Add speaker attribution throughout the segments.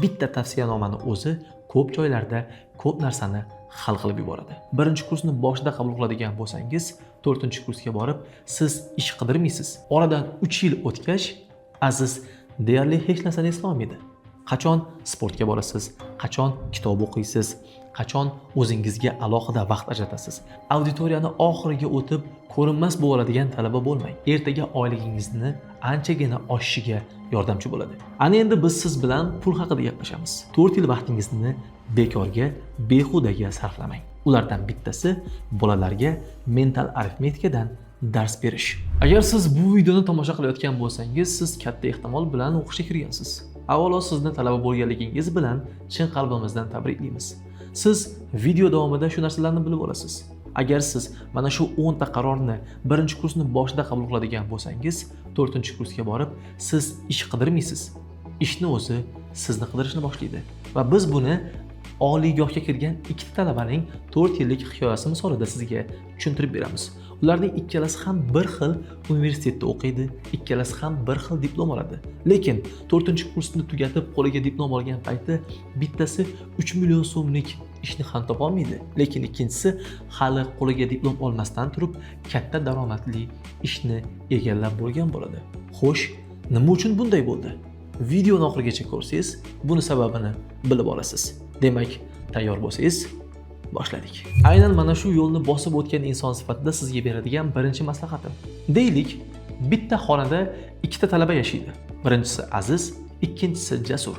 Speaker 1: Bitta tavsiyanomani o'zi ko'p joylarda ko'p narsani hal qilib yuboradi. Birinchi kursni boshida qabul qiladigan bo'lsangiz, to'rtinchi kursga borib siz ish qidirmaysiz. Oradan 3 yil o'tgach, Aziz deyarli hech narsani eslolmaydi. Qachon sportga borasiz, qachon kitob o'qiysiz, qachon o'zingizga alohida vaqt ajratasiz? Auditoriyani oxiriga o'tib ko'rinmas bo'ladigan talaba bo'lmang. Ertaga oyligingizni anchagina oshishiga yordamchi bo'ladi. Ana endi biz siz bilan pul haqida gaplashamiz. 4 yil vaqtingizni bekorga, behudaga sarflamang. Ulardan bittasi bolalarga mental arifmetikadan dars berish. Agar siz bu videoni tomosha qilayotgan bo'lsangiz, siz katta ehtimol bilan o'qishga kirgansiz. Avvalo, sizni talaba bo'lganligingiz bilan chin qalbimizdan tabriklaymiz. Siz video davomida shu narsalarni bilib olasiz. Agar siz mana shu 10 ta qarorni birinchi kursni boshida qabul qiladigan bo'lsangiz, to'rtinchi kursga borib siz ish qidirmaysiz. Ishni o'zi sizni qidirishni boshlaydi. Va biz buni oliygohga kirgan ikkita talabaning 4 yillik hikoyasi misolida sizga tushuntirib beramiz. Ularning ikkalasi ham bir xil universitetda o'qiydi, ikkalasi ham bir xil diplom oladi. Lekin to'rtinchi kursni tugatib, qo'liga diplom olgan payti bittasi 3 million so'mlik ishni ham topolmaydi, lekin ikkinchisi hali qo'liga diplom olmasdan turib katta daromadli ishni egallab bo'lgan bo'ladi. Xo'sh, nima uchun bunday bo'ldi? Videoni oxirigacha ko'rsangiz, buni sababini bilib olasiz. Demak, tayyor bo'lsangiz, boshladik. Aynan mana shu yo'lni bosib o'tgan inson sifatida sizga beradigan birinchi maslahatim: deylik, bitta xonada ikkita talaba yashaydi. Birinchisi Aziz, ikkinchisi Jasur.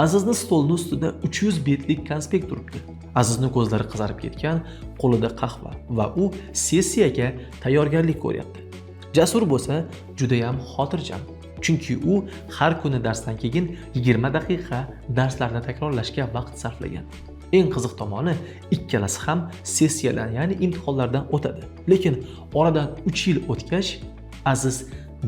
Speaker 1: Azizni stolni ustida 300 betlik konspekt turibdi. Azizni ko'zlari qizarib ketgan, qo'lida qahva va u sessiyaga tayyorgarlik ko'ryapti. Jasur bo'lsa judayam xotirjam, chunki u har kuni darsdan keyin 20 daqiqa darslarni takrorlashga vaqt sarflagan. Eng qiziq tomoni, ikkalasi ham sessiyadan, ya'ni imtihonlardan o'tadi. Lekin oradan 3 yil o'tgach, Aziz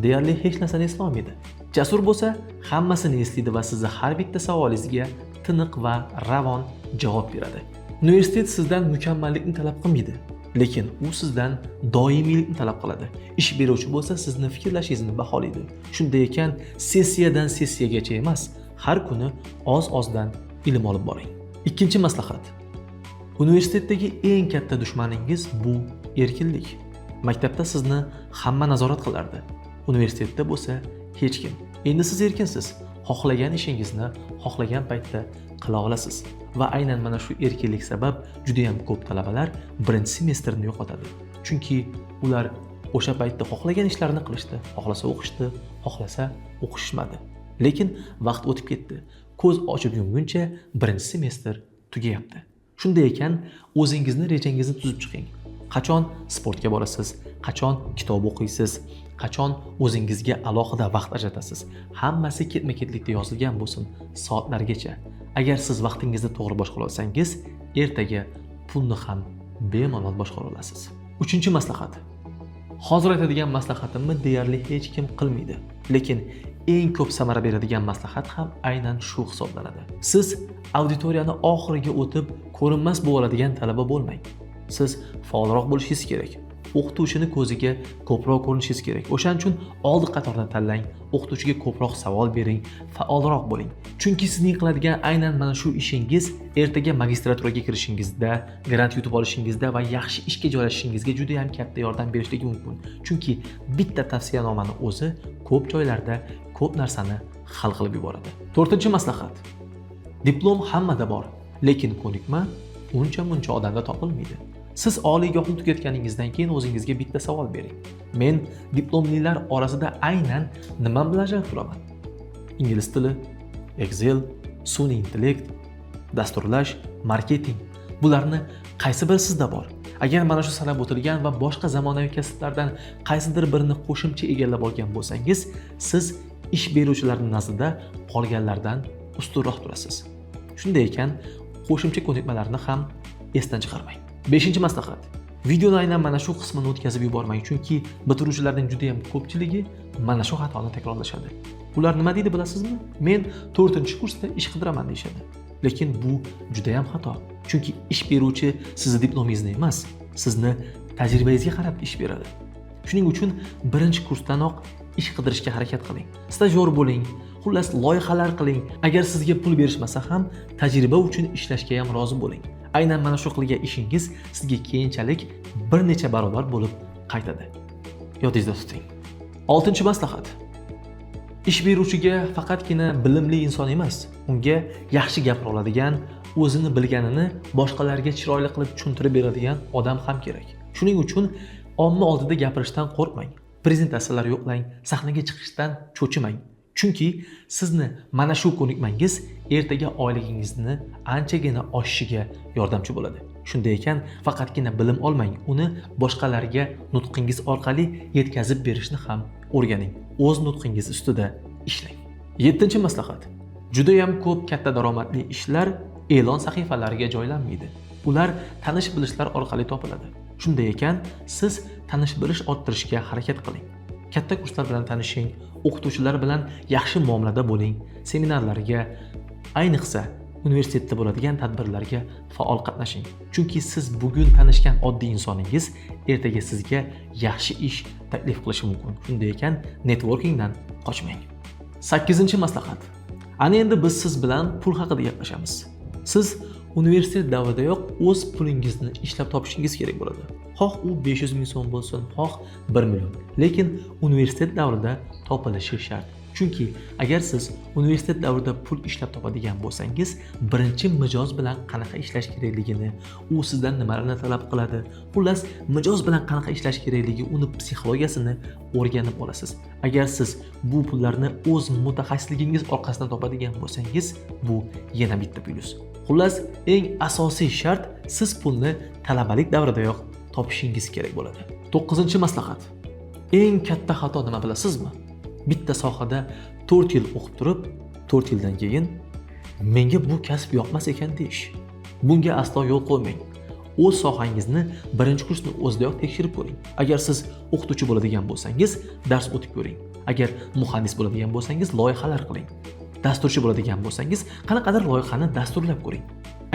Speaker 1: deyarli hech narsani eslolmaydi. Jasur bo'lsa hammasini eslaydi va sizni har bitta savolingizga tiniq va ravon javob beradi. Universitet sizdan mukammallikni talab qilmaydi, lekin u sizdan doimiylikni talab qiladi. Ish beruvchi bo'lsa sizni fikrlashingizni baholaydi. Shunday ekan, sessiyadan sessiyagacha emas, har kuni oz ozdan ilm olib boring. Ikkinchi maslahat: universitetdagi eng katta dushmaningiz bu erkinlik. Maktabda sizni hamma nazorat qilardi, universitetda bo'lsa hech kim. Endi siz erkinsiz, xohlagan ishingizni xohlagan paytda qila olasiz. Va aynan mana shu erkinlik sabab juda yam ko'p talabalar birinchi semestrni yo'qotadi, chunki ular o'sha paytda xohlagan ishlarini qilishdi: xohlasa o'qishdi, xohlasa o'qishmadi. Lekin vaqt o'tib ketdi, ko'z ochib yumguncha birinchi semestr tugayapti. Shunday ekan, o'zingizni rejangizni tuzib chiqing. Qachon sportga borasiz, qachon kitob o'qiysiz, qachon o'zingizga alohida vaqt ajratasiz, hammasi ketma ketlikda yozilgan bo'lsin, soatlargacha. Agar siz vaqtingizni to'g'ri boshqara olsangiz, ertaga pulni ham bemalol boshqara olasiz. Uchinchi maslahat: hozir aytadigan maslahatimni deyarli hech kim qilmaydi, lekin eng ko'p samara beradigan maslahat ham aynan shu hisoblanadi. Siz auditoriyani oxiriga o'tib ko'rinmas bo'ladigan talaba bo'lmang. Siz faolroq bo'lishingiz kerak, o'qituvchini ko'ziga ko'proq ko'rinishingiz kerak. O'shaning uchun oldi qatorni tanlang, o'qituvchiga ko'proq savol bering, faolroq bo'ling, chunki sizning qiladigan aynan mana shu ishingiz ertaga magistraturaga kirishingizda, grant yutib olishingizda va yaxshi ishga joylashishingizga juda yam katta yordam berishligi mumkin, chunki bitta tavsiyanomani o'zi ko'p joylarda ko'p narsani hal qilib yuboradi. To'rtinchi maslahat: diplom hammada bor, lekin ko'nikma uncha muncha odamda topilmaydi. Siz oliygohni tugatganingizdan keyin o'zingizga bitta savol bering: men diplomlilar orasida aynan nima bilan ajralib turaman? Ingliz tili, Excel, sun'iy intellekt, dasturlash, marketing — bularni qaysi biri sizda bor? Agar mana shu sanab o'tilgan va boshqa zamonaviy kasblardan qaysidir birini qo'shimcha egallab olgan bo'lsangiz, siz ish beruvchilarning nazdida qolganlardan ustunroq turasiz. Shunday ekan, qo'shimcha ko'nikmalarni ham esdan chiqarmang. Beshinchi maslahat: videoni aynan mana shu qismini o'tkazib yubormang, chunki bitiruvchilarning juda yam ko'pchiligi mana shu xatoni takrorlashadi. Ular nima deydi, bilasizmi? "Men to'rtinchi kursda ish qidiraman", deyishadi. Lekin bu juda yam xato, chunki ish beruvchi sizni diplomingizni emas, sizni tajribangizga qarab ish beradi. Shuning uchun birinchi kursdanoq ish qidirishga harakat qiling, stajyor bo'ling. Xullas, loyihalar qiling. Agar sizga pul berishmasa ham, tajriba uchun ishlashga ham rozi bo'ling. Aynan mana shu qilgan ishingiz sizga keyinchalik bir necha barobar bo'lib qaytadi. Yodingizda tuting. Oltinchi maslahat. Ish beruvchiga faqatgina bilimli inson emas, unga yaxshi gapira oladigan, o'zini bilganini boshqalarga chiroyli qilib tushuntirib beradigan odam ham kerak. Shuning uchun omma oldida gapirishdan qo'rqmang. Prezentatsiyalar yo'qlang, sahnaga chiqishdan cho'chimang. Chunki sizni mana shu ko'nikmangiz ertaga oyligingizni anchagina oshishiga yordamchi bo'ladi. Shunday ekan, faqatgina bilim olmang, uni boshqalarga nutqingiz orqali yetkazib berishni ham o'rganing. O'z nutqingiz ustida ishlang. Yettinchi maslahat. Judayam ko'p katta daromadli ishlar e'lon sahifalariga joylanmaydi. Ular tanish bilishlar orqali topiladi. Shunday ekan, siz tanish bilish orttirishga harakat qiling. Katta kurslar bilan tanishing, o'qituvchilar bilan yaxshi muomalada bo'ling, seminarlarga, ayniqsa universitetda bo'ladigan tadbirlarga faol qatnashing. Chunki siz bugun tanishgan oddiy insoningiz ertaga sizga yaxshi ish taklif qilishi mumkin. Shunday ekan, networkingdan qochmang. Sakkizinchi maslahat. Ana endi biz siz bilan pul haqida gaplashamiz. Siz universitet davridayoq o'z pulingizni ishlab topishingiz kerak bo'ladi. Xoh u 500 ming so'm bo'lsin, xoh 1 million. Lekin universitet davrida topilishi shart. Chunki agar siz universitet davrida pul ishlab topadigan bo'lsangiz, birinchi mijoz bilan qanaqa ishlash kerakligini, u sizdan nimalarni talab qiladi, xullas, mijoz bilan qanaqa ishlash kerakligi, uni psixologiyasini o'rganib olasiz. Agar siz bu pullarni o'z mutaxassisligingiz orqasidan topadigan bo'lsangiz, bu yana bitta plyus. Xullas, eng asosiy shart, siz pulni talabalik davridayoq topishingiz kerak bo'ladi. To'qqizinchi maslahat. Eng katta xato nima, bilasizmi? Bitta sohada 4 yil o'qib turib, 4 yildan keyin menga bu kasb yoqmas ekan deyish. Bunga aslo yo'l qo'ymang. O'z sohangizni birinchi kursni o'zidayoq tekshirib ko'ring. Agar siz o'qituvchi bo'ladigan bo'lsangiz, dars o'tib ko'ring. Agar muhandis bo'ladigan bo'lsangiz, loyihalar qiling. Dasturchi bo'ladigan bo'lsangiz, qanaqadir loyihani dasturlab ko'ring.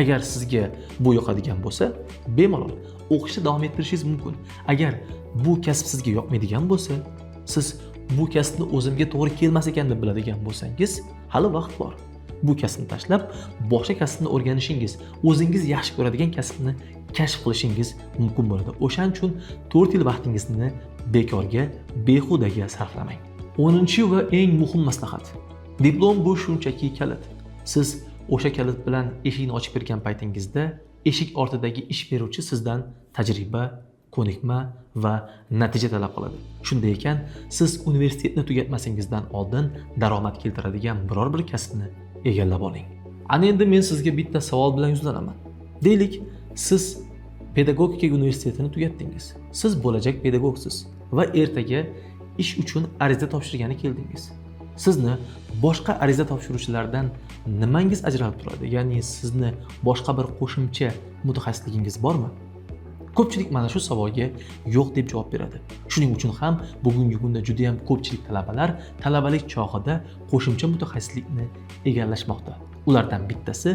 Speaker 1: Agar sizga bu yoqadigan bo'lsa, bemalol o'qishni davom ettirishingiz mumkin. Agar bu kasb sizga yoqmaydigan bo'lsa, siz bu kasbni o'zimga to'g'ri kelmas ekan deb biladigan bo'lsangiz, hali vaqt bor. Bu kasbni tashlab, boshqa kasbni o'rganishingiz, o'zingiz yaxshi ko'radigan kasbni kashf qilishingiz mumkin bo'ladi. O'shaning uchun 4 yil vaqtingizni bekorga, behudaga sarflamang. 10 va eng muhim maslahat. Diplom bu shunchaki kalit. Siz o'sha kalit bilan eshikni ochib kirgan paytingizda eshik ortidagi ish beruvchi sizdan tajriba, ko'nikma va natija talab qiladi. Shunday ekan, siz universitetni tugatmasingizdan oldin daromad keltiradigan biror bir kasbni egallab oling. Ana endi men sizga bitta savol bilan yuzlanaman. Deylik, siz pedagogika universitetini tugatdingiz. Siz bo'lajak pedagogsiz va ertaga ish uchun ariza topshirgani keldingiz. Sizni boshqa ariza topshiruvchilardan nimangiz ajralib turadi? Ya'ni sizni boshqa bir qo'shimcha mutaxassisligingiz bormi? Ko'pchilik mana shu savolga yo'q deb javob beradi. Shuning uchun ham bugungi kunda juda ham ko'pchilik talabalar talabalik chog'ida qo'shimcha mutaxassislikni egallashmoqda. Ulardan bittasi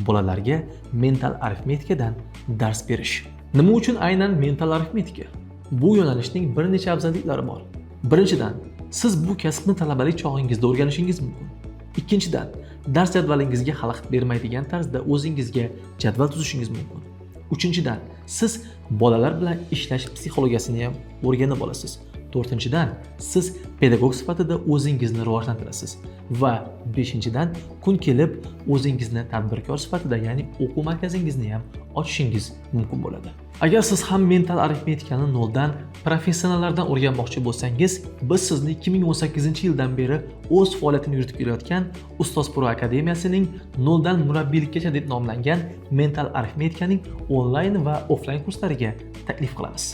Speaker 1: bolalarga mental arifmetikadan dars berish. Nima uchun aynan mental arifmetika? Bu yo'nalishning bir necha afzalliklari bor. Birinchidan, siz bu kasbni talabalik chog'ingizda o'rganishingiz mumkin. Ikkinchidan, dars jadvalingizga xalaqit bermaydigan tarzda o'zingizga jadval tuzishingiz mumkin. Uchinchidan, siz bolalar bilan ishlash psixologiyasini ham o'rganib olasiz. To'rtinchidan, siz pedagog sifatida o'zingizni rivojlantirasiz va beshinchidan, kun kelib o'zingizni tadbirkor sifatida, ya'ni o'quv markazingizni ham ochishingiz mumkin bo'ladi. Agar siz ham mental arifmetikani noldan professionallardan o'rganmoqchi bo'lsangiz, biz sizni 2018 yildan beri o'z faoliyatini yuritib kelayotgan Ustoz Pro akademiyasining noldan murabbiylikkacha deb nomlangan mental arifmetikaning onlayn va offlayn kurslariga taklif qilamiz.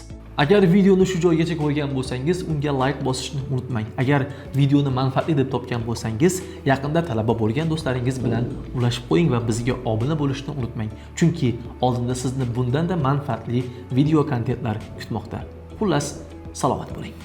Speaker 1: Agar videoni shu joygacha ko'rgan bo'lsangiz, unga like bosishni unutmang. Agar videoni manfaatli deb topgan bo'lsangiz, yaqinda talaba bo'lgan do'stlaringiz bilan ulashib qo'ying va bizga obuna bo'lishni unutmang. Chunki oldinda sizni bundan-da manfaatli video kontentlar kutmoqda. Xullas, salomat bo'ling.